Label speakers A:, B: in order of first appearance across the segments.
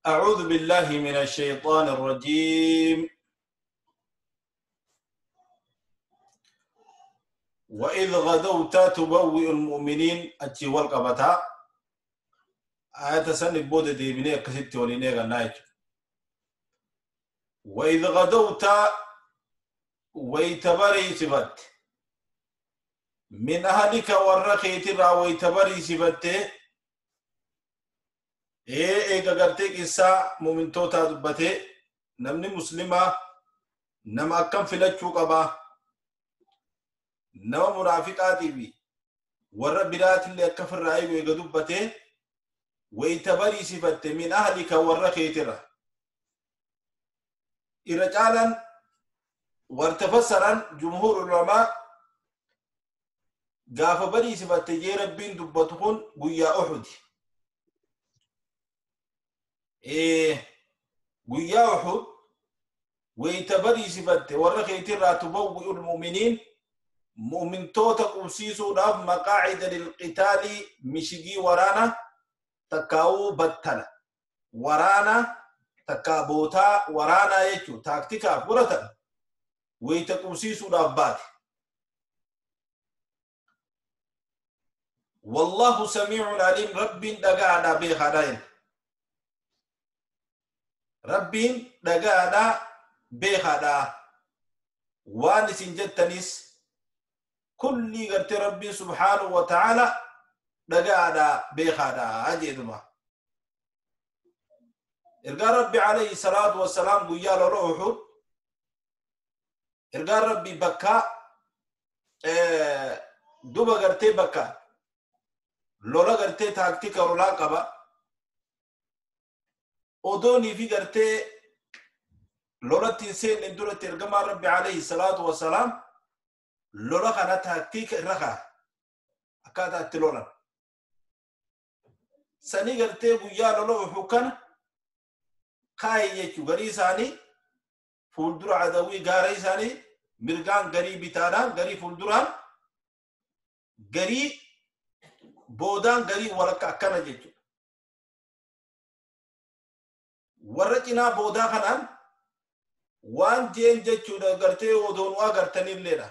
A: أعوذ بالله من الشيطان الرجيم. وإذ غدوت تبوئ المؤمنين أتي والقبتا آية سن بود ديبني كست وليني غنايت. وإذ غدوت ويتبري سبت من أهلك ورقيت را ويتبري سبت eega gartee qissaa mu'mintootaa dubbatee namni muslimaa nama akkam filachuu qabaa, nama munaafiqaatii fi warra biraatillee akka firraa eegu eega dubbatee wayita bariisifatte min ahlika warra keetirra irra caalan warta fassaran jumhuur ulamaa gaafa bariisifatte jee Rabbiin dubbatu kun guyyaa Uhudi. Guyyaa Uhud wayita bariisifatte warra keetirraa tubawwi'u lmu'miniin mu'mintoota qubsiisuudhaaf maqaacida lilqitaalii mishigii waraana takkaa'uu battala waraana takkaa bootaa waraanaa jechuu taaktikaaf godhatan wayita qubsiisuudhaaf baate. Wallahu samiicun aliim, Rabbiin dhagaadhaa beekaadhaa jenna. Rabbiin dhagaadhaa beekaadhaa waan isin jettanis kullii gartee Rabbiin subhaanahu wa ta'aala dhagaadhaa beekaadhaa jedhuma. Ergaan Rabbi alayhi salaatu wassalaam guyyaa lola Uhud ergaan Rabbi bakka duba gartee bakka lola gartee taaktika lolaa qaba. Odoonii fi gartee lolatti hin seenne duratti ergamaan Rabbi alayhi salaatu wassalaam lola kana taaktika irra kaa'e akkaataa itti lolan. Sanii gartee guyyaa lola Uhud kana kaa'e jechuu garii isaanii fuuldura adawwii gaara isaanii mirgaan garii bitaadhaan garii fuulduraan garii boodaan garii walakka akkana jechuudha. Warra cinaa boodaa kanaan waan jeen jechuudha gartee odoon waa gartanilleedha.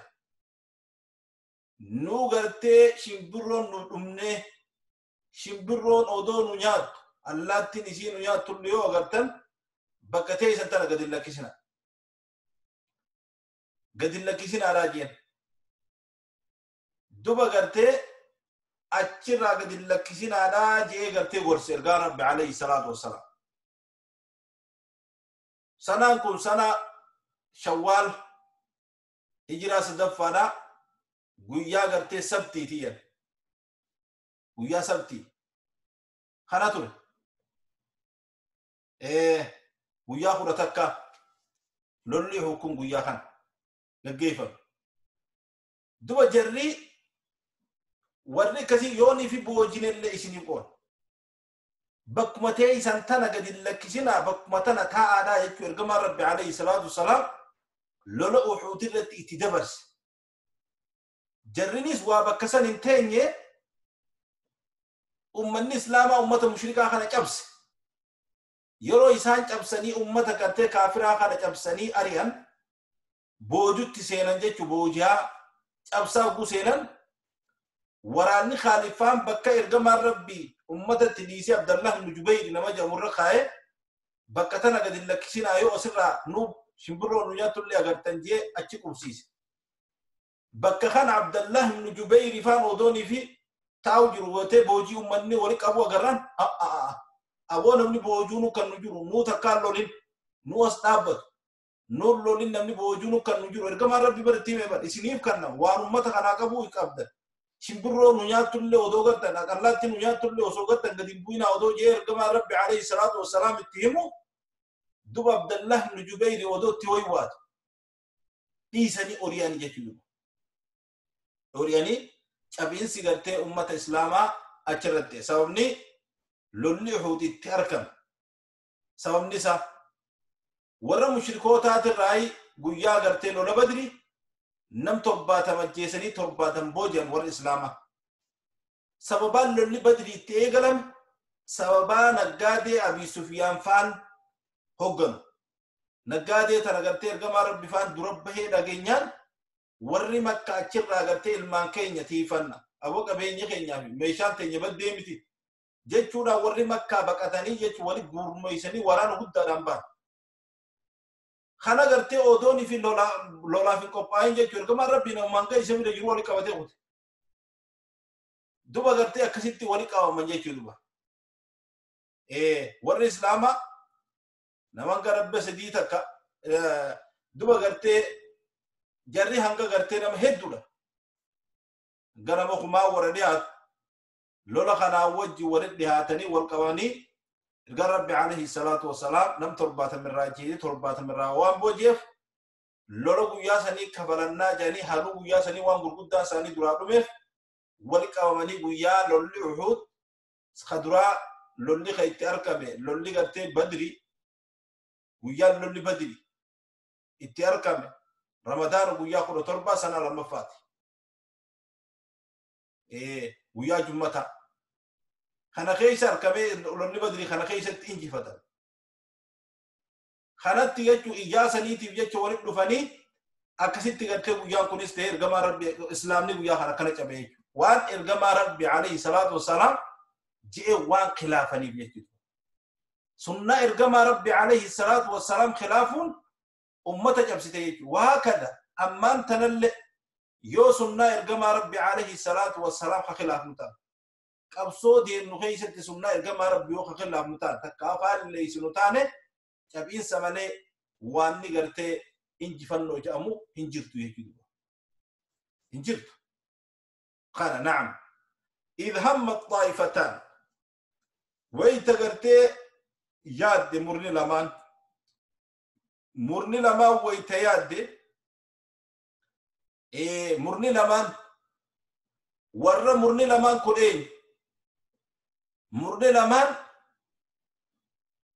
A: Nu gartee shimbirroon nu dhumnee shimbirroon odoo nu nyaattu allaattiin isii nu nyaattu yoo agartan bakka teessan tana gadi hin lakkisina. Gadi hin lakkisinaadhaa jeen. Duba gartee achirraa gadi hin lakkisinaadhaa jee gartee gorse ergaa Rabbi alayhi salaatu wassalaam. Sanaan kun sana Shawwaal hijiraa sadaffaadha guyyaa gartee sabtiiti jedha. Guyyaa sabtii kana ture. Guyyaa 11 lolli hukun guyyaa kana gaggeeffame. Duba jarri warri akkasii yoonii fi boojinellee isinii qoona. Bakkuma teessan tana gadi hin lakkisinaa bakkuma tana taa'aadhaa jechuu ergamaan Rabbi alayhi salaatu wassalaam lola Uhud irratti itti dabarse. Jarrinis waa bakka san hin teenye ummanni islaamaa ummata mushrikaa kana cabse. Yeroo isaan cabsanii ummata gartee kaafiraa kana cabsanii ari'an boojutti seenan jechuu booji'aa cabsaa oguu seenan waraanni Khaalifaan bakka ergamaan Rabbii ummatatti dhiisee Abdallah ibn Jubayr nama jedhamurra kaa'ee bakka tana gadi hin lakkisinaa yoo asirraa nu shimbirroo nu nyaattullee agartan jee achi qubsiise. Bakka kana Abdallah ibn Jubayr faan odoonii fi taa'u jiru gootee boojii ummanni wali qabu agarraan aboo namni boojuu nu kan nu jiru nu takkaan lolin nu as dhaabbatu nu lolin namni boojuu nu kan nu jiru ergamaan Rabbi baritti himee bar isiniif kanna waan ummata kanaa qabu hin qabdan. Shimbirroo nu nyaattullee odoo gattan aqallaatti nu nyaattullee osoo gattan gadi hin bu'inaa odoo jee ergamaan Rabbi alayhi salaatu wassalaam itti himu duba Abdallah ibn Jubayr odoo itti hoywaatu dhiisanii ori'anii jechuudha. Ori'anii cabiinsi gartee ummata islaamaa achirratti sababni lolli Uhud itti argame. Sababni isaa warra mushrikootaatirraa guyyaa gartee lola Badri nam 70 ajjeesanii 70 booji'an warra islaamaa. Sababaan lolli Badri itti eegalame Sababaa naggaadee Abii Sufyaan faan hogganu. Naggaadee tana gartee ergamaa Rabbi faan dura bahee dhageenyaan warri Makka achirraa gartee ilmaan keenya tiifanna. Aboo qabeenya keenyaa fi meeshaan teenya baddee miti. Jechuudhaan warri Makkaa baqatanii jechuun wali gurmeessanii waraana guddaadhaan ba'an. Kana gartee odoonii fi lolaaf hin qophaa'in jechuun ergamaan Rabbii namumaan ga'e isa bira jiru wali qabatee kute. Duba gartee akkasitti wali qabaman jechuudha duba. Warri Islaamaa naman garabbe sadii takka duba gartee jarri hanga gartee nama hedduudha. Ganama kumaa warra dhiyaatu lola kanaa wajji walitti dhiyaatanii wal qabanii erga Rabbi alayhi salaatu wasalaam nam 70rraa ajjeesee 70rraa waan booji'eef lola guyyaa sanii kafalannaa jedhanii haaluu guyyaa sanii waan gurguddaa isaanii duraa dhumeef wali qabamanii guyyaa lolli Uhud ka duraa lolli ka itti argame lolli gartee Badri guyyaan lolli Badri itti argame Ramadaana guyyaa 17 sana lammaffaati. Guyyaa Jummataa. Kana keessa argamee lolli Badrii kana keessatti injifatan. Kanatti jechuun ijaa saniitiif jecha walitti dhufanii akkasitti gartee guyyaan kunis ta'e ergamaa Rabbi Islaamni guyyaa kana akkana cabe jechuudha. Waan ergamaa Rabbi alayhi salaatu wassalaam je'e waan khilaafaniif jechuudha. Sunnaa ergamaa Rabbi alayhi salaatu wassalaam khilaafuun ummata cabsite jechuudha. Waa kada ammaan tanallee yoo sunnaa ergamaa Rabbi alayhi salaatu wassalaam ka khilaafnu ta'a. Qabsoo deemnu keessatti sunnaa ergamaa Rabbi yoo ka khilaafnu ta'a takka afaan illee isinu taane cabiinsa malee waan ni gartee injifannoo jedhamu hin jirtu jechuudha. Hin jirtu. Kana na'am. Idh hamma xaa'ifataan wayita gartee yaadde murni lamaan. Murni lamaan wayita yaadde murni lamaan warra murni lamaan kudheen murni lamaan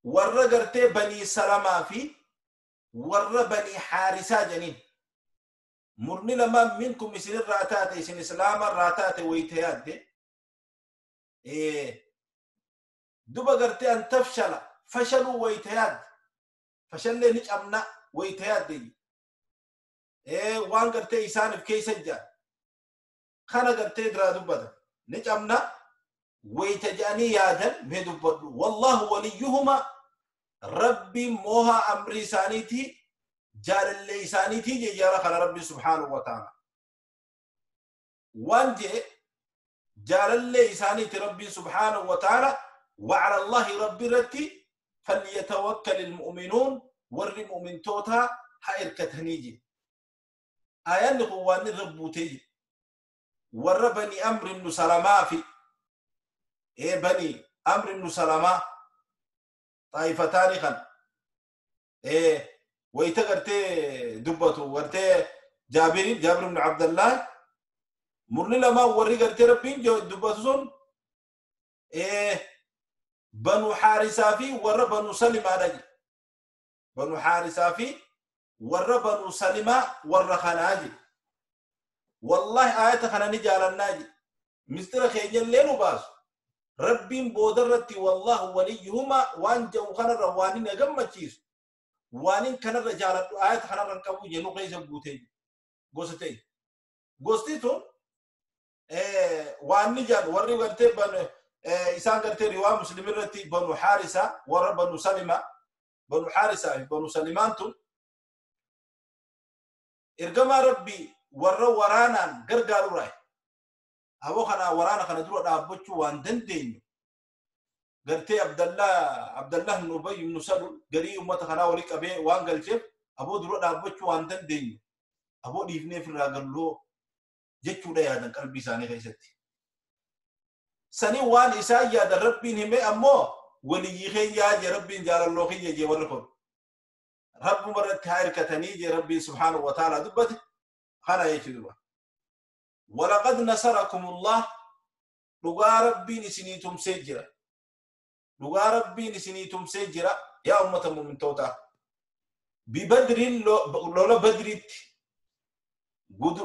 A: warra gartee Banii Salamaa fi warra Banii Haarisaa jedhaniin. Murni lamaan minkum isinirraa taate isin Islaamarraa taate wayita yaadde duba gartee an tafshala fashaluu wayita yaadde fashallee ni cabna wayita yaadde waan gartee isaaniif keessa jira kana gartee duraa dubbata ni cabna wayita jedhanii yaadan mee dubbadhu wallahu waliyyuhuma Rabbi mooha amri isaaniiti jaalallee isaaniiti jejjaara kana Rabbi subhaanahu wa ta'ala waan jedhe jaalallee isaaniiti Rabbi subhaanahu wa ta'ala وعلى الله ربي رتي فليتوكل المؤمنون ور مؤمن توتا حيركتنيجي آيان قواني ربوتي ور بني أمر بن سلمة في إيه بني أمر بن سلمة طائفتان خن إيه ويتغرتي دبتو ورتي جابر بن عبد الله مرني لما وري غرتي ربين دبتو إيه بنو حارثة في ور بنو سلمة رجل بنو حارثة في ور بنو سلمة ور خناجي والله آية خناني جال الناجي مستر خيجل لينو باس ربين بودرتي والله وليهما وان جو خنا روانين غمچيس وانين كان رجال آية خنا رنكبو ينو قيس بوتي غوستي غوستيتو وان جال وري ورتي بنو إسان قرتي رواية مسلم رتي بنو حارثة ور بنو سلمة بنو حارثة بنو سلمانتو إرجما ربي ور ورانا غرغارو راي أبو خنا ورانا خنا درو دابچو وان دندين قرتي عبد الله بن أبي بن سلول غري أمة خنا ولي قبي وان قلچف أبو درو دابچو وان دندين أبو ديفني فراغلو جچو دا يادن قلبي ساني خيستي سني وان إساء يا ربين هم أمو ولي خيا يا ربين جار الله خيا جي وركم رب مرة تهاير كتني جي ربي سبحانه وتعالى دبت خنا يجدوا ولقد نصركم الله لغا ربين سنيتم سجرا لغا ربين سنيتم سجرا يا أمة المؤمنين توتا ببدر لولا بدريت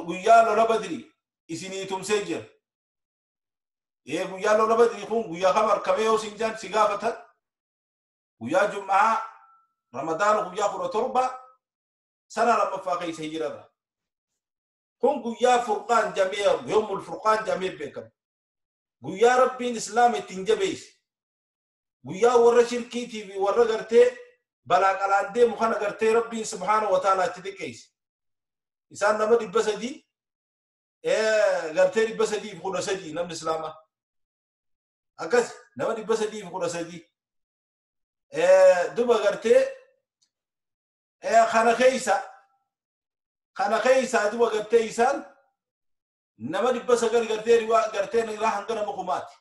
A: ويا لولا بدري سنيتم سجرا Guyyaa lola Badrii kun guyyaa kam argamee yoo siin jaan si gaafatan guyyaa Jum'aa Ramadaana guyyaa 17 sana lammaffaa keessa hijirarra. Kun guyyaa Furqaan jamee yoomul Furqaan jamee beekama. Guyyaa Rabbiin Islaama ittiin jabeesse. Guyyaa warra shirkiitii fi warra gartee balaa qalaan deemu kana gartee Rabbiin subhaanahu wa ta'ala itti xiqqeesse. Isaan nama 300 gartee 313 namni Islaamaa. Akkas nama 313. Duba gartee kana keessa duba gartee isaan nama 900 gartee riwaa gartee irraa hanga nama kumaati.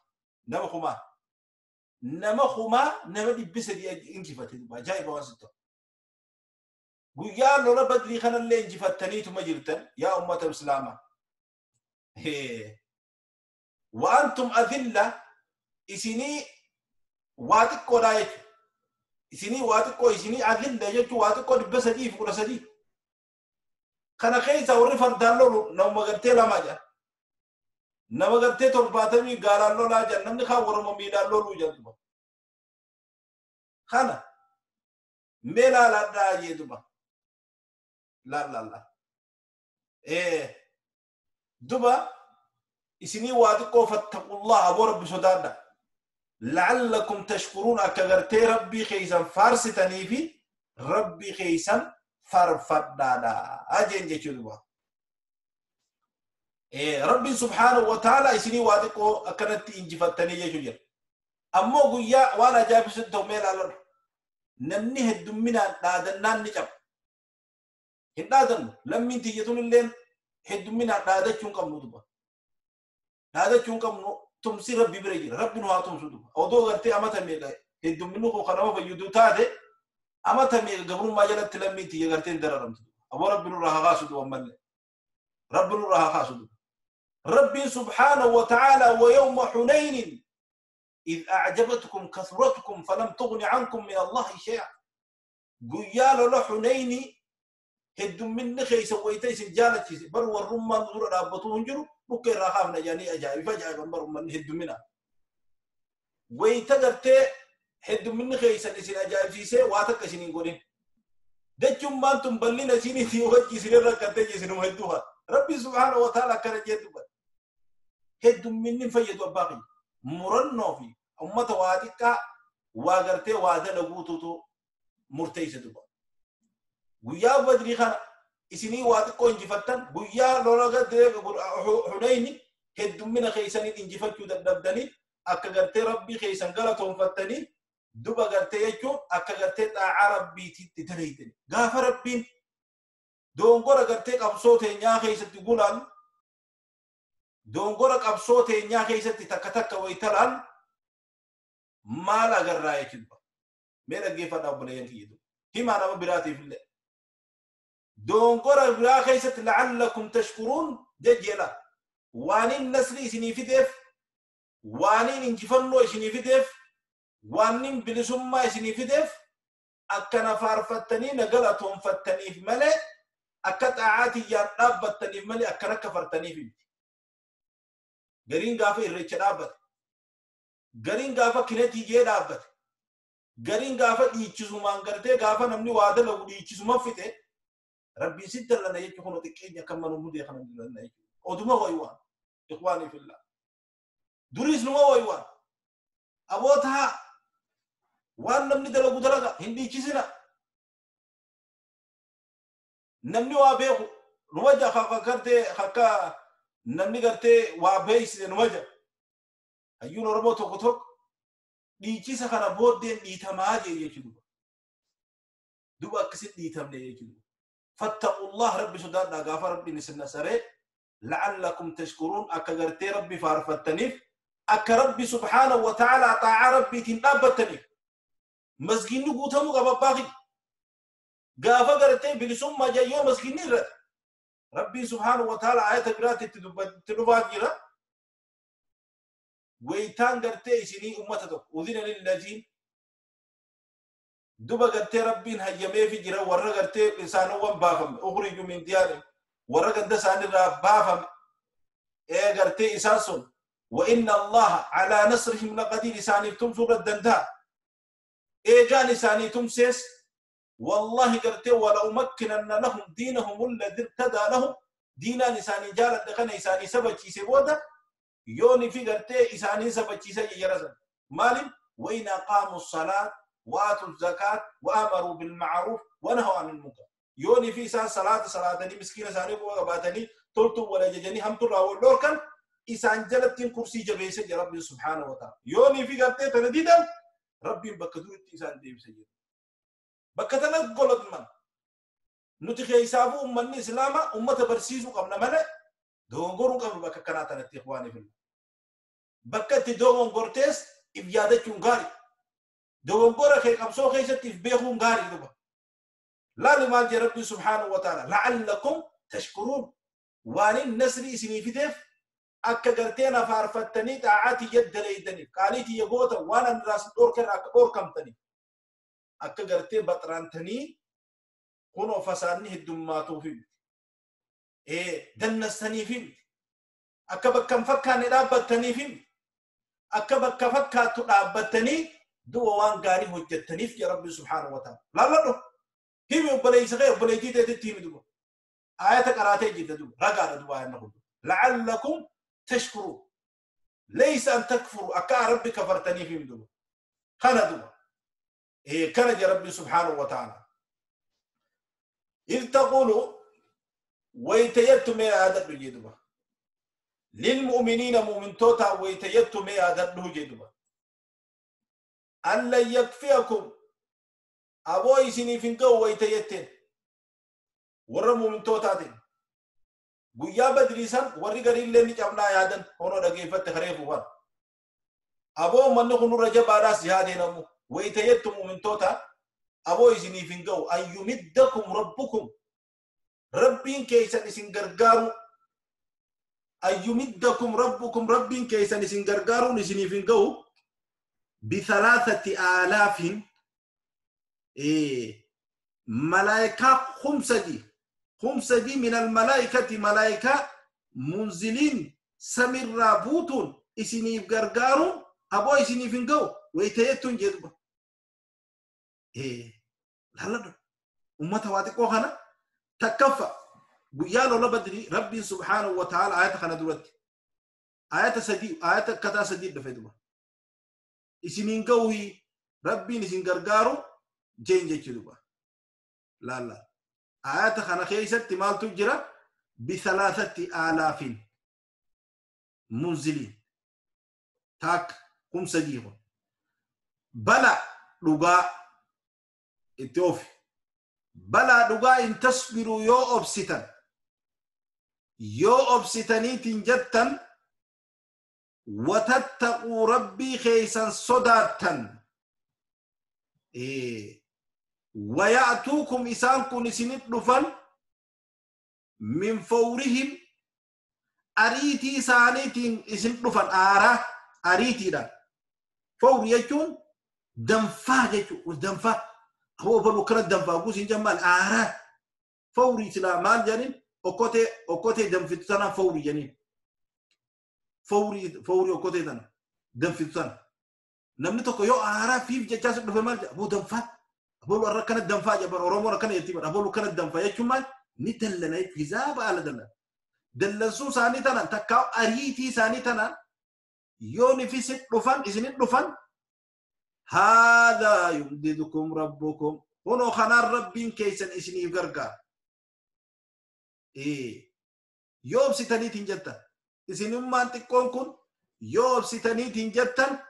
A: Nama kumaa. Nama kumaa nama 300 injifate duba ajaa'iba waan sitti. Guyyaa lola Badrii kanallee injifattaniituma jirtan yaa ummata Islaamaa. Wa antum adilla isinii waa xiqqoodhaa jechuudha. Isinii waa xiqqoo isinii adilla jechuun waa xiqqoo 313. Kana keessa warri fardaan lolu nama gartee 2 jedha. Nama gartee 70 gaalaan lolaa jedha. Namni kaan warra miilaan loluu jedha. Kana mee laaladhaa jee duba. Laal. Duba isinii waa xiqqoo fattaqullah aboo Rabbi sodaadha. La'allakum tashkuruun akka gartee Rabbii keessan faarsitanii fi Rabbii keessan farfadhaadha ajeen jechuu duba. Rabbiin subhaanahu wa ta'ala isinii waa xiqqoo akkanatti injifattanii jechuu jira. Ammoo guyyaa waan ajaa'ibsiisu ta'u mee ilaaladhu. Namni heddumminaan dhaadannaan ni caba. Hin dhaadannu lammiin tiyyatuun illee heddumminaan dhaadachuu hin qabnu duba. Dhaadachuu hin qabnu tumsi Rabbi bira jira. Rabbi nu haa tumsu duba. Odoo gartee amata meeqa heddumminni koo kan nama fayyadu taate amata meeqa gabrummaa jalatti lammiin tiyya gartee hin dararamtu. Aboo Rabbi nurraa haa kaasu duba ammallee. Rabbi nurraa haa kaasu duba. Rabbiin subhaanahu wa ta'ala wa yawma Hunaynin إذ أعجبتكم كثرتكم فلم تغن عنكم من الله شيئا. Guyyaa lola Hunayni heddumminni keessa wayita isin jaalachiise bar warrummaan dura dhaabbatuu hin jiru dhukkee irraa kaafna jedhanii ajaa'iba ajaa'iban bar ummanni heddummina. Wayita gartee heddumminni keessan isin ajaa'ibsiisee waa takka isin hin godhin. Dachummaan tun bal'ina isiniitii wajji isinirra akkattee isinuma hedduu haa. Rabbi subhaanahu wa ta'ala akkana jee dubbata. Heddumminni hin fayyadu abbaa kiyya. Murannoo fi ummata waa xiqqaa waa gartee waa dalaguututu murteessa duba. Guyyaa Badrii kana isinii waa xiqqoo injifattan guyyaa lola gartee Hunayni heddummina keessanii injifachuu dadhabdanii akka gartee Rabbii keessan galatoonfattanii duba gartee jechuun akka gartee xaa'aa Rabbiititti dalaydani. Gaafa Rabbiin dongora gartee qabsoo teenyaa keessatti gulaan dongora qabsoo teenyaa keessatti takka takka wayitalaan maal agarraa jechuudha. Mee dhaggeeffadhaa obboleeyyan kiyya. Himaa nama biraatiif illee. Dongora biraa keessatti la'allakum tashkuruun jejjeela. Waaniin nasri isinii fideef, waaniin injifannoo isinii fideef, waaniin bilisummaa isinii fideef akkana faarfattanii na galatoonfattaniif malee akka xaa'aa tiyyaan dhaabbattaniif malee akkana kafartaniif miti. Gariin gaafa irreecha dhaabbate. Gariin gaafa kinetii jee dhaabbate. Gariin gaafa dhiichisumaan gartee gaafa namni waa dalagu dhiichisuma fixe Rabbiin si dallana jechuun kun xiqqeenya akka mana mudee kana dallana jechuudha. Oduma wayiwaan. Ikhwaanii fillah. Duris numa wayiwaan. Abootaa waan namni dalagu dalaga hin dhiichisina. Namni waa beeku numa jaha gartee akka namni gartee waa beeksise numa jaha. Hayyuun Oromoo tokko tokko dhiichisa kana booddeen dhiitamaa jee jechuudha. Duba akkasitti dhiitamne jechuudha. Fattaqullah Rabbi sodaadhaa gaafa Rabbiin isin nasaree la'allakum tashkuruun akka gartee Rabbi faarfattaniif akka Rabbi subhaanahu wa ta'ala xaa'aa Rabbiitiin dhaabbattaniif masgiinni guutamuu qaba abbaa kiyya. Gaafa gartee bilisummaa jayyoo masgiinni irratti Rabbiin subhaanahu wa ta'ala ayata biraatti itti dhufaa jira. Wayitaan gartee isinii ummata tokko udhina lillaziin duba gartee Rabbiin hayyameefi jira warra gartee isaanowwan baafame ukhriju min diyaarihim warra ganda isaanirraa baafame gartee isaan sun وإن الله على نصرهم لقدير. إساني تمسوا الدندا إيجان إساني تمسيس والله قرتي ولأمكنن لهم دينهم الذي ارتدى لهم دينا إساني جالت لخنا إساني سبتشي سبودا يوني في قرتي إساني سبتشي سيجرزا مالم وإن أقاموا الصلاة وآتوا الزكاة وأمروا بالمعروف ونهوا عن المنكر. يوني في إسان صلاة صلاة مسكينة إساني وقباتني تلتو ولا ججني هم ترى واللوركن إسان جلبتين كرسي جبيسة يا ربي سبحانه وتعالى. يوني في قرتي تنديدا ربي بكدو إسان ديبسة بكتنا قولت من نتخي حسابه أمة الإسلام أمة برسيسو قبل ملأ دونغورو قبل بككناتنا إخواني في الله بكت دونغورتيس إبيادة غاري دونغورا خي قبصو خيشت إفبيخون غاري دبا لا لمال جي ربي سبحانه وتعالى لعلكم تشكرون. وان النسر إسني فيتف أكا قرتينا فارفتني تعاتي يد ليدني قاليتي يقوتا وانا الراس دوركن أكا أوركمتني أكا قرتي بطرانتني كونو فساني الدماتو في إيه دنستني في أكا بكم فكاني رابطني في أكا بكا فكاتو رابطني دو وان غاري هجتني في ربي سبحانه وتعالى. لا لا لا هي بليس غير بليتي تتيم دو آية قراتي جدا دو رقا دو آية نقول لعلكم تشكروا ليس أن تكفروا أكا ربي كفرتني في دو خنا دو إيه كان يا ربي سبحانه وتعالى. إذ تقولوا ويتيتم يا عدد جدبا للمؤمنين مؤمن توتا ويتيتم يا عدد جدبا أن لن يكفيكم أبوي سني فينكو ويتيتين ورا مؤمن توتا دين قيا بدريسان وري قريل لني جمنا يادن هونو دقيفة خريف وان أبو من نخنو رجب عراس جهادي نمو ويتيتم مؤمن توتا أبو إسني فينكو أن يمدكم ربكم ربين كيسان إسن غرغارو أن يمدكم ربكم ربين كيسان إسن غرغارو إسني فينكو ب3000 إيه ملائكة خمسة من الملائكة ملائكة منزلين سمر رابوتون إسني غرغارو أبو إسني فينكو ويتيتون جدبا إيه لا أمتها واتقوا خنا تكفى قيالو لبدري ربي سبحانه وتعالى آية خنا دولت آية سدي آية كتا سدي دفيدوا إسنين قوي ربي نسين غرغارو جين جيتشدوا لا لا آية خنا خيست تمال تجرى ب3000 منزلين تاك قم سديهم بلى لغا اتوفي بلا دغا ان تصبروا يو اوبسيتن يو اوبسيتني تنجتن وتتقوا ربي خيسا صداتن إيه ويأتوكم إسان كن سنت دفن من فورهم أريتي سانيتين إسن دفن آرا أريتي دا فور يجون دنفا يجون دنفا هو بلو كرة دنفا قوسين جمال آرا فوري سلا مال جانين أكوتي أكوتي دنفتنا فوري جانين فوري فوري أكوتي دنا دنفتنا نمني تكو يو آرا فيف جالس دفن مال أبو دنفا أبو لو ركنا دنفا جبر أورمو ركنا يتيم أبو لو كنا دنفا يجمال نتلنا يفزاب على دلنا دلنسو ساني تنا تكاو أريتي ساني تنا يوني في ست دفن إسنت دفن هذا يمددكم ربكم هنا خنا ربين كيسن إسني غرغا إيه يوم ستني تنجتا إسني ما تكون كن يوم ستني تنجتا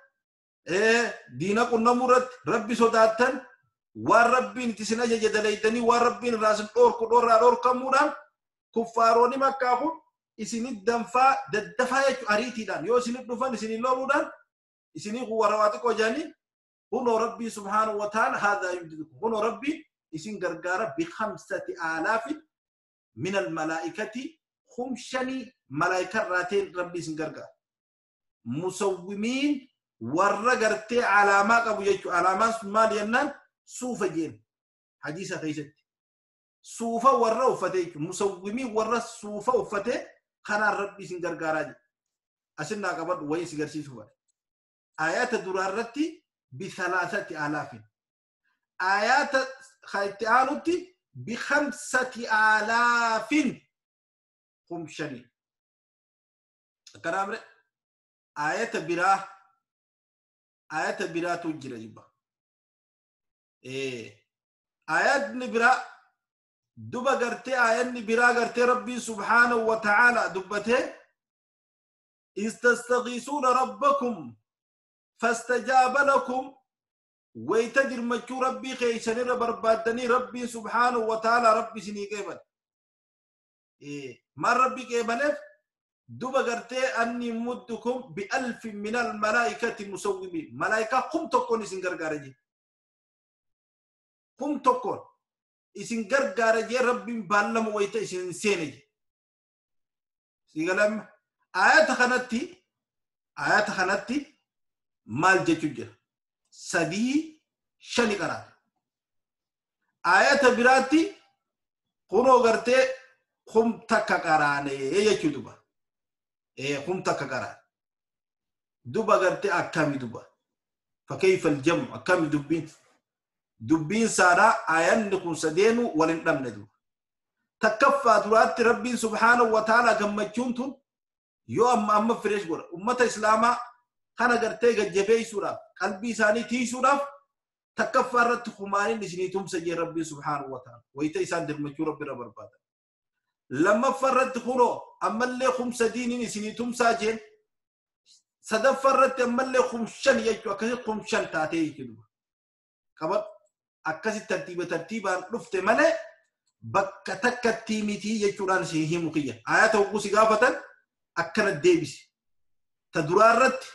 A: إيه دينك النمرت ربي صداتن والربين تسنا جدليتني والربين راس دور كدور دور كموران كفاروني مكاهو إسني الدنفا ددفا أريتي دان يو إسني الدفن إسني لورودان إسني هو رواتك وجاني هنا ربي سبحانه وتعالى هذا يمددكم هنا ربي إسن غرغارة ب5000 من الملائكة خمشني ملائكة راتين ربي إسن غرغار مسومين ورغرتي علامات أبو يجو علامات مال ينان سوفة جين حديثة خيست سوفة ورا وفتي مسومين ورا سوفة وفتي خنا ربي إسن غرغارة Asinnaa qabadhu wayii si garsiisuu bara. Ayata duraa irratti 3000. Ayata itti aanutti 5000 5,000. Akkana amre ayata biraa ayata biraatu jira jibba. Ayatni biraa duba gartee ayanni biraa gartee Rabbiin subhaanahu wa ta'aala dubbatee istastagiisuuna rabbakum fastajaaba lakum wayta dirmachuu Rabbii keeysanirra barbaaddanii Rabbiin subhaanahu wa ta'aala Rabbi isinii qeebale. Maal Rabbi qeebaleef duba gartee anni muddukum bi'alfin min almalaa'ikati musawwimiin malaa'ikaa 1000 isin gargaara jee. 1000 isin gargaara jee Rabbiin baallama wayta isin seene jee. Siigalam ayata kanatti maal jechuu jira? 3 5 qaraa. Ayata biraatti kunoo gartee 1000 qaraane jechuu duba. 1000 qaraane. Duba gartee akkami duba? Fakayfa aljamu akkami dubbiin? Dubbiin saadhaa ayanni kun sadeenu wal hin dhabne duba. Takkaffaa duraatti Rabbiin subhaanahu wa ta'aala gammachuun tun yoo amma fireesh godha. Ummata Islaamaa kana gartee gajjabeessuudhaaf qalbii isaanii tiisuudhaaf takkaffaa irratti kumaaniin isinii tumsa jee Rabbiin subhaanahu wa ta'aala. Wayita isaan dirmachuu Rabbi irra barbaada. Lammaffaa irratti kunoo ammallee 3000 isinii tumsaa jeen. Sadaffaa irratti ammallee 5,000 jechuu akkasii 5,000 taatee jechuudha. Qabadhu akkasi tartiiba tartiibaan dhufte malee bakka takkatti miti jechuudhaan si himu kiyya. Ayata hogguu si gaafatan akkana deebisi. Ta duraa irratti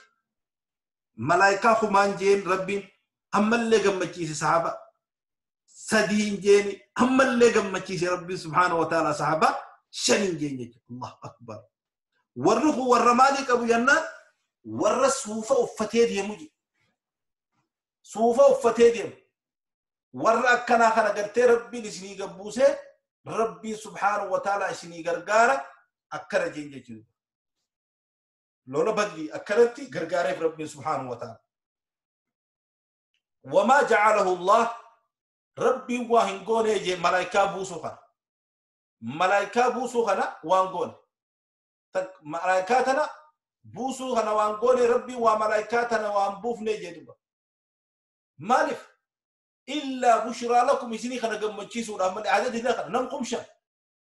A: malaayikaa 10,000 jeen Rabbiin ammallee gammachiise sahaaba. 3 jeen ammallee gammachiise Rabbiin subhaanahu wa ta'aala sahaaba 5 jeen jechuudha. Allahu akbar. Warri kun warra maalii qabu jennaan warra suufa uffatee deemu jedhe. Suufa uffatee deemu. Warra akkanaa kana gartee Rabbiin isinii gabbuusee Rabbiin subhaanahu wa ta'aala isinii gargaara akkana jeen jechuudha. Lola Badrii akkanatti gargaareef Rabbiin subhaanahu wa ta'aala. Wamaa ja'alahu Allah Rabbiin waa hin goone jee malaayikaa buusuu kana. Malaayikaa buusuu kana waan goone. Malaayikaa tana buusuu kana waan goone Rabbiin waa malaayikaa tana waan buufne jee duba. Maaliif? Illaa bushraa lakum isinii kana gammachiisuudhaaf malee adadi illee kana nam 5,000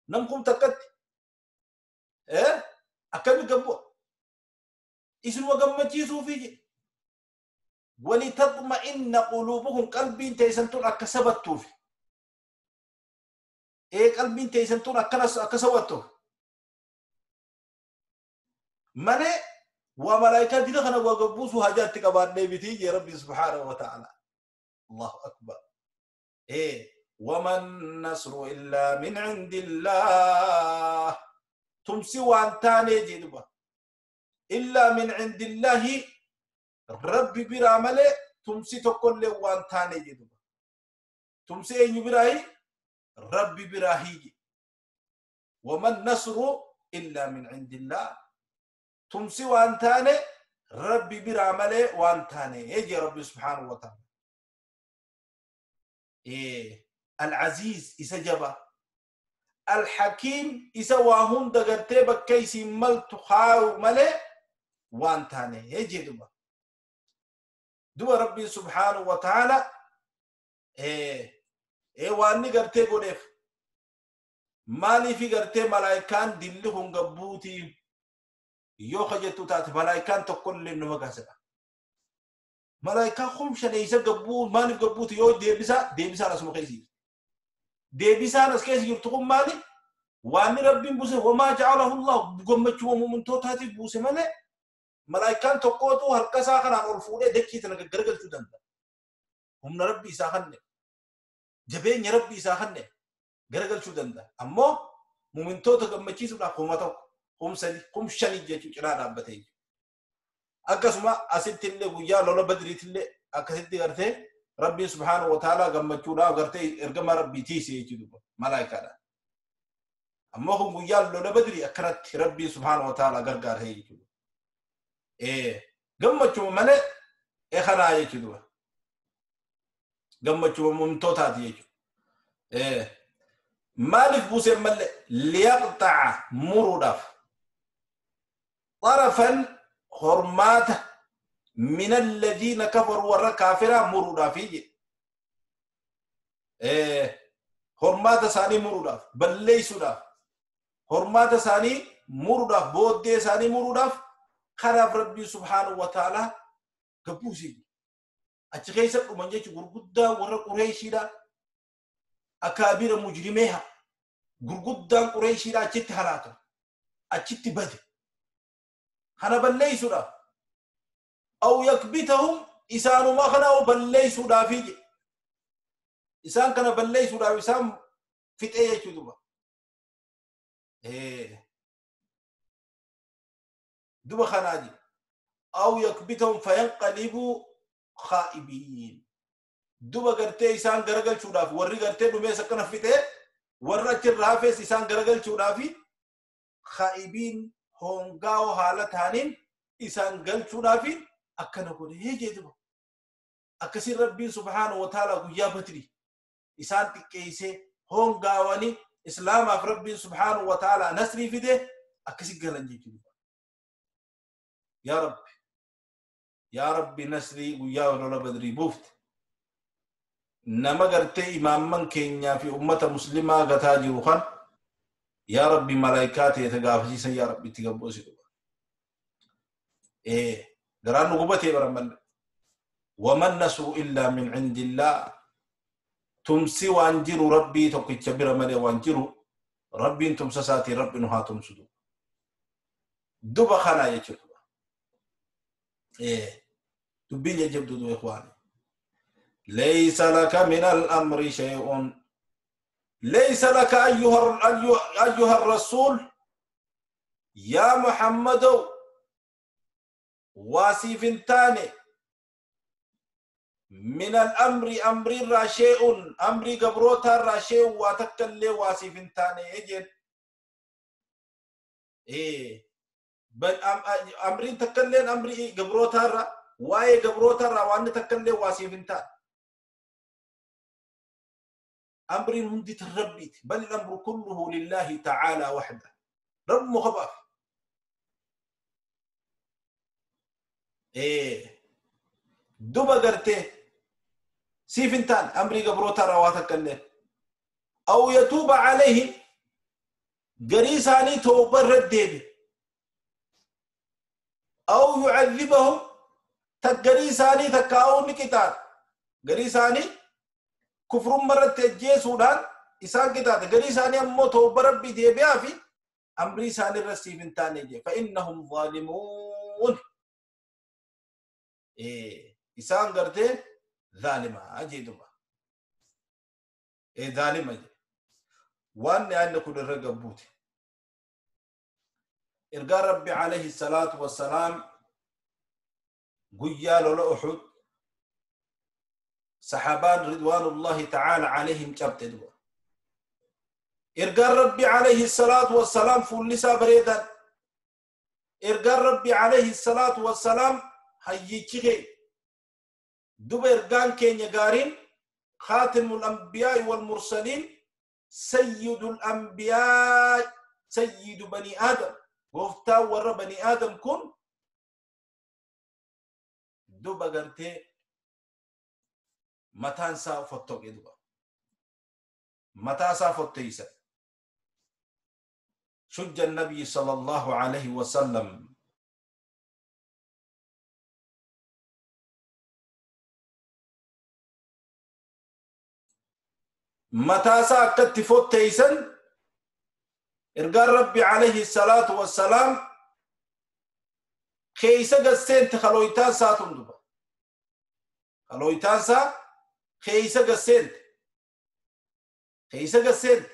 A: nam 1000tti akkami gabbu'a isinuma gammachiisuufi jedhe. Walitatma'inna quluubukum qalbiin teessan tun akka sabattuufi. Qalbiin teessan tun akka sabattuuf malee waa malaayikaa dila kana waa gabbuusuu hajaatti qabaannee miti jee Rabbi subhaanahu wa ta'ala. Allahu akbar. Waman nasru illaa min indillah. Tumsi waan taanee jee duba. Illaa min indillahi Rabbi biraa malee tumsi tokkollee waan taanee jee duba. Tumsi eenyu biraahi? Rabbi biraahi jee. Waman nasru illaa min indillah. Tumsi waan taane Rabbi biraa malee waan taane jee Rabbi subhaanahu wa ta'ala. Al-Aziz isa jaba. Al-Hakim isa waa hunda gartee bakka isin maltu kaayu malee waan taane jee duba. Duba Rabbi subhaanahu wa ta'ala waan ni gartee godheef maaliifi gartee malaayikaan dilli kun gabbuutii yoo kajettu taate malaayikaan tokkollee nama gaasedha. Malaayikaa 5,000 isa gabbuu maaliif gabbuuti yoo deebisaan asuma keessa jirti. Deebisaan as keessa jirtu kun maali? Waan Rabbiin buuse wamaa ja'alahu Allah gammachuu muumintootaatiif buuse malee malaayikaan tokkootu harka isaa kanaan ol fuudhee dachii tana gaggaragalchuu danda'a. Humna Rabbi isaa kanne jabeenya Rabbi isaa kanne garagalchuu danda'a. Ammoo muumintoota gammachiisuudhaaf 1000 3,000 5,000 jechuu cinaa dhaabbatee jira. Akkasuma asitti illee guyyaa lola Badriitti illee akkasitti gartee Rabbiin subhaanahu wa ta'ala gammachuudhaaf gartee ergama Rabbii tiise jechuudha malaayikaadha. Ammoo kun guyyaa lola Badrii akkanatti Rabbiin subhaanahu wa ta'ala gargaaree jechuudha. Gammachuma malee kanaa jechuudha. Gammachuma muumtootaati jechuudha. Maaliif buuseen malee liyaqxaca muruudhaaf xarafan hormaata min alladhiina kafaruu warra kaafiraa muruudhaafi jedhe. Hormaata isaanii muruudhaaf balleessuudhaaf hormaata isaanii muruudhaaf booddee isaanii muruudhaaf kanaaf Rabbii subhaanahu wa ta'aalaa gabbuusee achi keessa dhuman jechuun gurguddaa warra Qureeshiidha akaabira mujrimeeha gurguddaan Qureeshiidha achitti halaaka achitti bade kana balleessuudhaaf aw yakbitahum isaanuma kana balleessuudhaafi jedhe. Isaan kana balleessuudhaaf isaan fixee jechuudha. Duba kanaa jedhe aw yakbitahum fayanqalibuu khaa'ibiin. Duba gartee isaan garagalchuudhaaf warri gartee dhumees akkana fixee warra achirraa hafees isaan garagalchuudhaaf khaa'ibiin hongaa'oo haala ta'aniin isaan galchuudhaaf akkana godhee jedhuba. Akkasiin Rabbiin subhaanahu wa ta'aalaa guyyaa Badrii isaan xiqqeessee hongaawanii islaamaaf Rabbiin subhaanahu wa ta'aalaa nasrii fide akkasi galan jechuudha. Yaa Rabbi, yaa Rabbi nasrii guyyaa lola Badrii buufte. Nama gartee imaamman keenyaa fi ummata muslimaa gataa jiru kan yaa Rabbi malaayikaa ta'e gaafasiisan yaa Rabbi itti gabboositu. Garaan nu gubatee bara malee. Waman nasru illaa min cindillaa. Tumsi waan jiru Rabbii tokkicha bira malee waan jiru Rabbiin tumsa isaatiin Rabbi nu haa tumsutu. Duba kanaa jechuudha. Dubbiin jajjabduu du'a ikhwaani. ليس لك من الأمر شيء. ليس لك أيها الرسول يا محمد واسيفنتاني من الأمر أمر راشيء أمر قبروتا راشيء واتكلي واسيفنتاني يجن إيه بل أمرين تكلين أمر قبروتا را واي قبروتا را وان تكلي واسيفنتاني أمر هندي تربيت بل الأمر كله لله تعالى وحده رب مخبر. إيه دوبا قرته سيفنتان أمري قبروتا رواتك الليل أو يتوب عليه قريساني توبة رديبي أو يعذبهم تقريساني تكاو نكتان قريساني كفر مرة تجيسودان إسان كتات قريساني أمو توبة ربي ديبيا في أمري ساني الرسيفنتان يجي فإنهم ظالمون. إيه إسان قرته ظالمة أجيدما إيه ظالمة جي وأن أن كل الرقبوت إرقى ربي عليه الصلاة والسلام قيال لأحد صحابان رضوان الله تعالى عليهم كابتدوا إرقى ربي عليه الصلاة والسلام فلسا بريدا إرقى ربي عليه الصلاة والسلام هيجي دوب إرقان كين يقارين خاتم الأنبياء والمرسلين سيد الأنبياء سيد بني آدم وفتا ور بني آدم كن دوب قرتي متان سا فتوك دوبا متى سا فتيسا شج النبي صلى الله عليه وسلم متى ساكت فتيسا إرقال ربي عليه الصلاة والسلام خيسا قسين تخلويتان ساتون دوبا خلويتان سا خيسا قسين خيسا قسين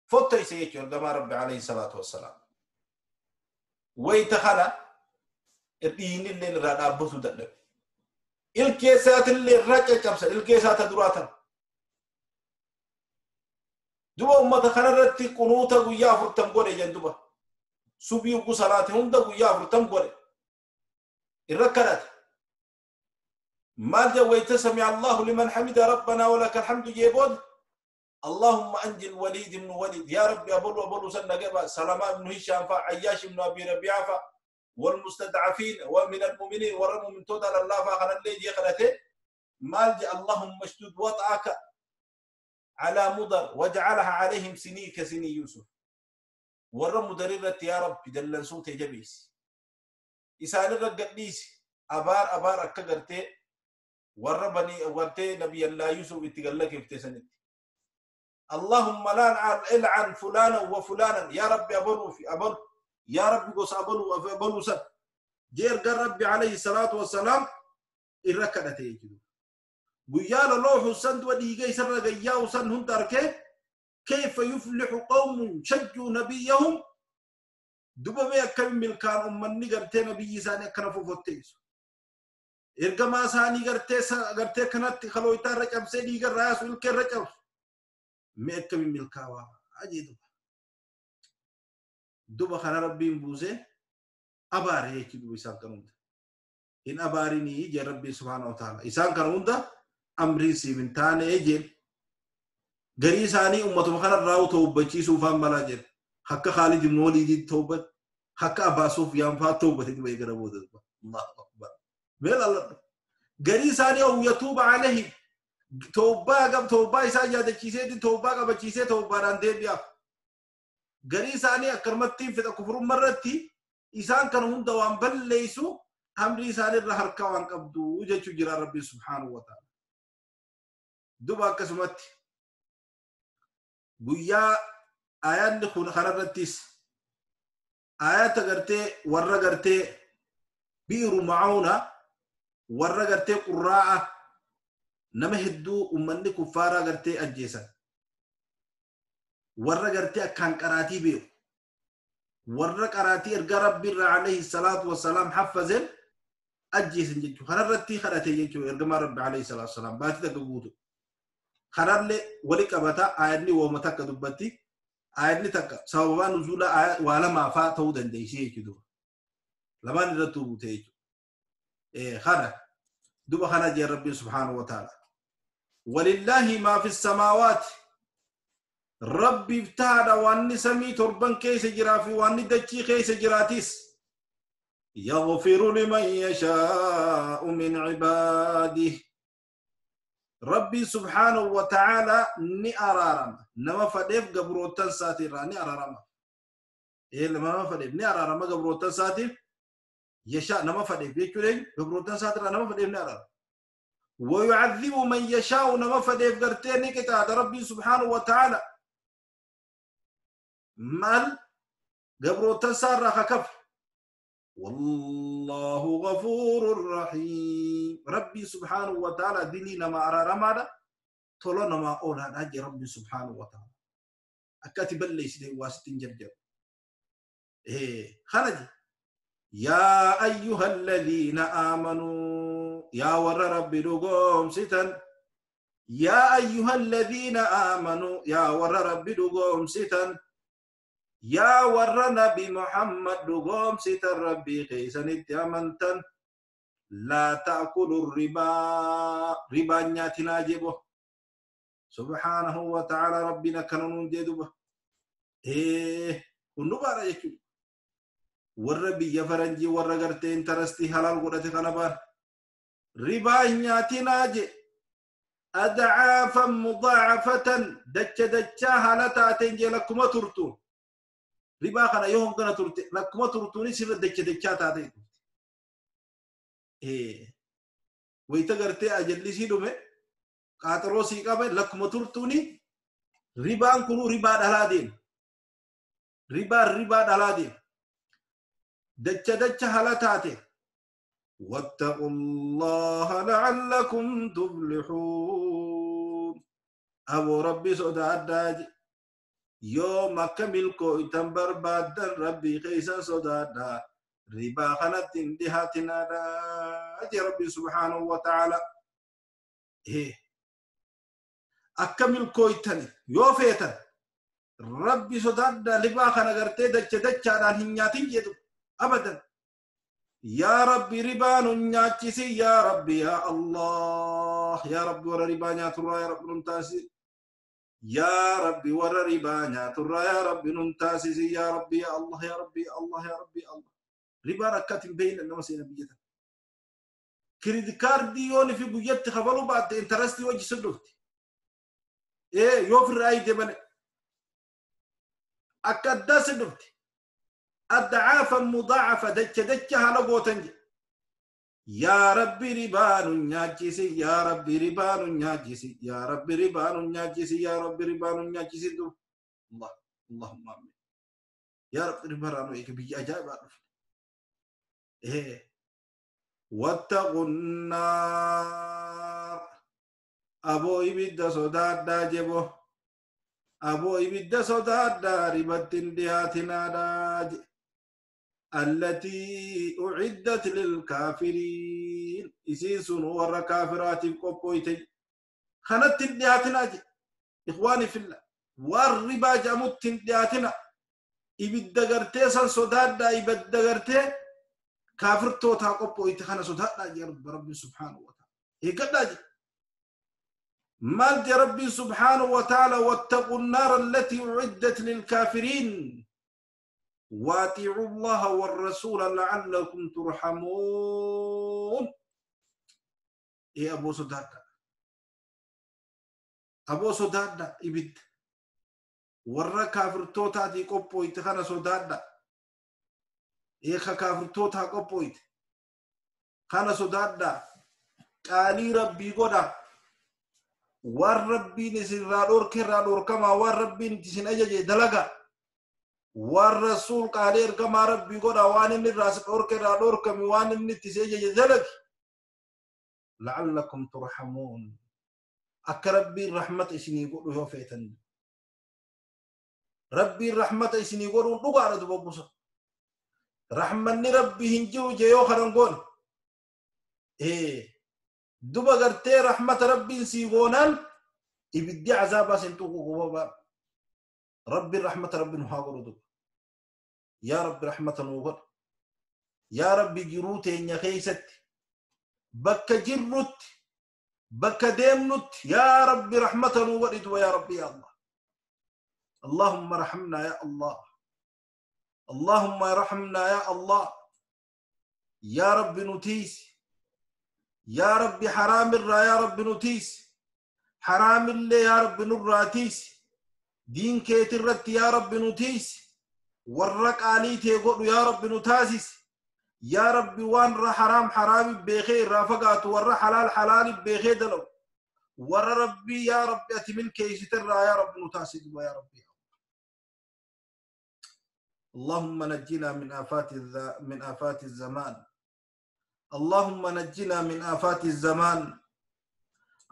A: فتيسا يجي إرقام ربي عليه الصلاة والسلام ويتخلى إرقين اللي نرى دقلب الكيسات اللي رجع كمسا الكيسات دراتا دوبا أمة خنرتي قنوتا قويا فرتم قولي جن دوبا سبيو صلاة هندا قويا فرتم قولي Irra kadhate. Maal jawwayta? "Sami'a Allahu liman hamida, rabbana walaka alhamdu" jee booda, "اللهم أنجي الوليد بن وليد، يا ربي أبلو أبلو سنة سلامة بن هشام فا عياش بن أبي ربيعة فا والمستضعفين ومن المؤمنين" ورموا من تودا الله فا اللي جي خلته. مال؟ "اللهم اشدد وطأك على مضر واجعلها عليهم سنين كسني يوسف." ورموا مدررة يا رب دلن صوت جبيس إسان الرقديس أبار أبار أكغرتي وربني ورتي نبي الله يوسف اتقلك افتسنت. "اللهم لا العن فلانا وفلانا، يا ربي أبلو في أبلو، يا ربي قص أبلو أبلو سن" جير قال ربي عليه الصلاة والسلام إركضته يجدو قيال لوح سند وديجي سر قياو سن هم تركه. كيف يفلح قوم شجوا نبيهم؟ دبا ما يكمل كان أمني قرتي نبي ساني كنفو فتيس إرجما ساني قرتي قرتي كنت خلويتا رجب سيدي قراس والكر رجب ما يكمل كاوا أجي دبا خنا ربي مبوزه أباري هيك بيسان كنوند إن أباريني يا ربي سبحانه وتعالى إسان كنوند أمري سيمن تاني أجل غري ساني أمته خنا راو توبة سوفان ملاجر حق خالد بن وليد توبة حق أبا سفيان فا توبة تبي يقربوا الله أكبر بل الله غري ساني أو يتوب عليه توبة قب توبة إسان يا دكيسة توبة قب كيسة توبة راندي بيا غري ساني أكرمتي في الكفر مرتي إسان كانوا دوام بل ليسوا أمري ساني الرهر كوان قبضو وجه جرا ربي سبحانه وتعالى دبا كسمت guyyaa ayaanni kun kanarrattis ayata gartee warra gartee biiru macuuna warra gartee qurraa'a nama hedduu ummanni kuffaaraa gartee ajjeesan warra gartee akkaan qaraatii beeku warra qaraatii erga rabbiirra alayhi salaatu wassalaam haffazen ajjeesan jechuu kanarratti kadhate jechuu ergamaa rabbi alayhi salaatu wassalaam baatii takka guutu kanarlee wali qabata ayanni wooma takka dubbatti ayanni takka sababaa nuzuula waa lamaafaa ta'uu dandeessee jechuudha lamaan irratti buute jechuudha kana duba kana jee rabbiin subhaanahu wa ta'ala "Walillaahi maa fi samaawaati" rabbiif taadha wanni samii torban keessa jiraa fi wanni dachii keessa jiraatis. "Yaghfiru liman yashaa'u min cibaadihi" ربي سبحانه وتعالى ني أرارم نما فديف قبروتن ساتي را ني أرارم إيه لما فديف ني أرارم قبروتن ساتي يشاء نما فديف يكولين قبروتن ساتي را نما فديف ني أرارم. "ويعذب من يشاء" نما فديف قرتين كتاب ربي سبحانه وتعالى مال قبروتن سار را خكف. "والله غفور رحيم" ربي سبحانه وتعالى دلي نما أرارما تولو نما أولا ناجي ربي سبحانه وتعالى أكاتب اللي سيدي واسطين جرجر إيه خرج. "يا أيها الذين آمنوا" يا ور ربي لقوم ستن "يا أيها الذين آمنوا" يا ور ربي لقوم ستن يا ور نبي محمد لقوم ستن ربي خيسن اتيامنتن "لا تأكلوا الربا" ربا نياتنا جيبه سبحانه وتعالى ربنا كنون جدبه إيه كنو بارا يكو والربي يفرنجي والرغرتين ترستي حلال قدتي خنبان ربا نياتنا جي "أضعافا مضاعفة" دچ دچ حالتاتين جي لكم ترتو ربا خنا يوم كنا ترتي لكم ترتوني سر دچ دچ تاتين إيه ويتغرتي أجلسي دومه قاطرو سيقابه لكم ترتوني ربان كنو ربا دلادين ربا ربا دلادين دچ دچ حالتاتين. "واتقوا الله لعلكم تفلحون" أبو ربي صداد يوم كمل كويتن برباد ربي خيسا صداد ربا خلت اندهاتنا ربي سبحانه وتعالى إيه أكمل كويتن يوفيتن ربي صداد ربا خنغرتي دچ دچ دان هنياتين جدو أبدا. Yaa Rabbi ribaa nun nyaachisi yaa Rabbi yaa Allah yaa Rabbi warra ribaa nyaaturraa yaa Rabbi nun taasisi yaa Rabbi warra ribaa nyaaturraa yaa Rabbi nun taasisi yaa Rabbi yaa Allah yaa Rabbi yaa Allah yaa Rabbi yaa Allah. Ribaan akkati hin beeyne nama seena biyya tana. Credit cardii yoon fi guyyatti kafaluu baatte interestii wajji sun dhufti. Ee yoo ofirraa hiite malee. Akka addaa sin dhufti. Addacaafa mudaacafa dacha dacha haala gootan jedhe. Yaa Rabbi ribaa nun nyaachisi yaa Rabbi ribaa nun nyaachisi yaa Rabbi ribaa nun nyaachisi yaa Rabbi ribaa nun nyaachisi dur. Allah Allahumma amin. Yaa Rabbi ribaa irraa nu eegi biyya ajaa'ibaa dhufne. Ee wattaqu nnaar aboo ibidda sodaadhaa jebo aboo ibidda sodaadhaa ribatti hin dhiyaatinaadhaa je allatii uciddat lilkaafiriin isiin sun warra kaafiraatiif qophooyte kanatti hin dhiyaatinaa je ikhwaani fillah waan ribaa jedhamutti hin dhiyaatina ibidda gartee san sodaadhaa ibidda gartee kaafirtootaa qophooyte kana sodaadhaa je rabbiin subhaanahu wa ta'ala eeggadhaa je maal je rabbiin subhaanahu wa ta'ala wattaqu nnaara allatii uciddat lilkaafiriin واطيعوا الله والرسول لعلكم ترحمون. إيه أبو صدادة أبو صدادة إبد ورا كافر توتا دي قبويت خنا صدادة إيه كافر توتا قبويت خنا صدادة قالي ربي قدا والربي نسين رادور كرادور كما والربي نسين أجج دلقا والرسول قال اركما ربي قد وان ان الراس اورك رادور كم وان ان تسجج ذلك لعلكم ترحمون. اكربي رحمة اسني قد يو فيتن ربي رحمة اسني قد دغار دبوس رحمني ربي هنجو جيو خرنغون ايه دبا غرتي رحمة ربي سيغونان يبدي عذاب سنتو غوبا ربي رحمة ربي نهاغرو يا رب رحمة نوغر يا ربي جروت إن خيست بك جرت بك ديمنت يا ربي رحمة نوغر يا ربي يا الله. اللهم رحمنا يا الله اللهم رحمنا يا الله يا رب نتيس يا ربي حرام الرا يا رب نتيس حرام اللي يا رب نراتيس دين كيت الرت يا رب نتيس ورق آليتي قول يا رب نتاسس يا رب وان را حرام حرام بخير رافقات ور حلال حلال بخير دلو ور ربي يا رب أتمل كيس ترى يا رب نتاسس يا ربي. اللهم نجنا من آفات الزمان اللهم نجنا من آفات الزمان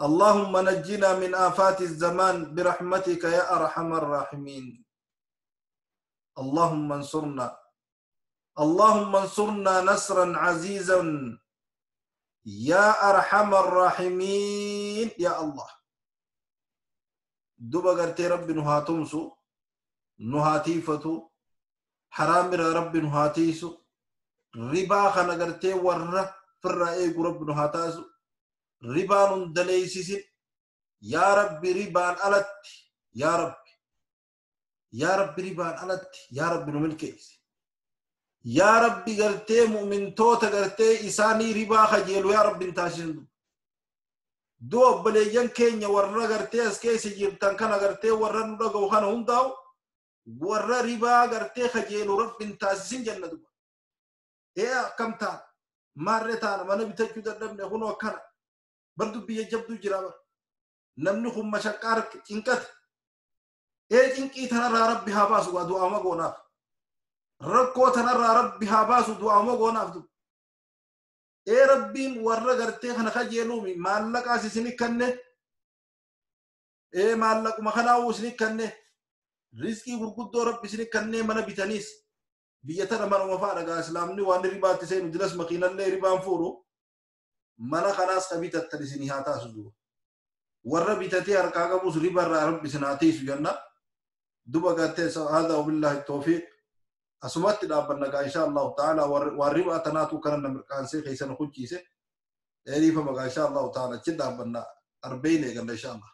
A: اللهم نجنا من آفات الزمان برحمتك يا أرحم الراحمين. اللهم انصرنا اللهم انصرنا نصرا عزيزا يا أرحم الراحمين يا الله. دوبا غرتي ربي نهاتمسو نهاتيفتو حرام ربي نهاتيسو ربا خنا غرتي ورا فرا ربي نهاتاسو ربان دليسيس يا ربي ربان ألت يا ربي يا ربي ربان ألت يا ربي نملكيس يا ربي قرتي مؤمن توتا قرتي إساني ربا خجيلو يا ربي انتاشين دو بليين كينيا ورا قرتي اسكيسي جيرتان كان قرتي ورا نرقو خانا هنداو ورا ربا قرتي خجيلو ربي انتاشين جنة دو إيه كم تان مارتان ما نبي تجو دبني هنو كان برضو بيجبدو جرابر نمني هم مشكارك إنكت إيه إنكي تنرى ربي هاباس ودعاء ما قوناف ركو تنرى ربي هاباس ودعاء ما قوناف دو إيه ربي ورا قرتي خنا خجلومي مالك أسسني كنه إيه مالك ما خنا وسني كنه رزقي ورقد ربي سني كنه منا بتنيس بيتنا من وفاء إسلامني وأنا ربا تسين جلس مكينا اللي ربا فورو mana kanaas ka bitattan isinii haa taasisu duuba warra bitatee harkaa qabus riba irraa rabbi isin haa tiisu jenna duba gartee haadaa wabillahi tawfiiq. Asumatti dhaabbanna gaa insha Allahu ta'ala. Waan ribaa tanaatu kana na mirqaansee keessa na kuchiise. Dhiifama gaa, insha Allahu ta'ala achi dhaabbanna, arbeen eegalla insha Allah.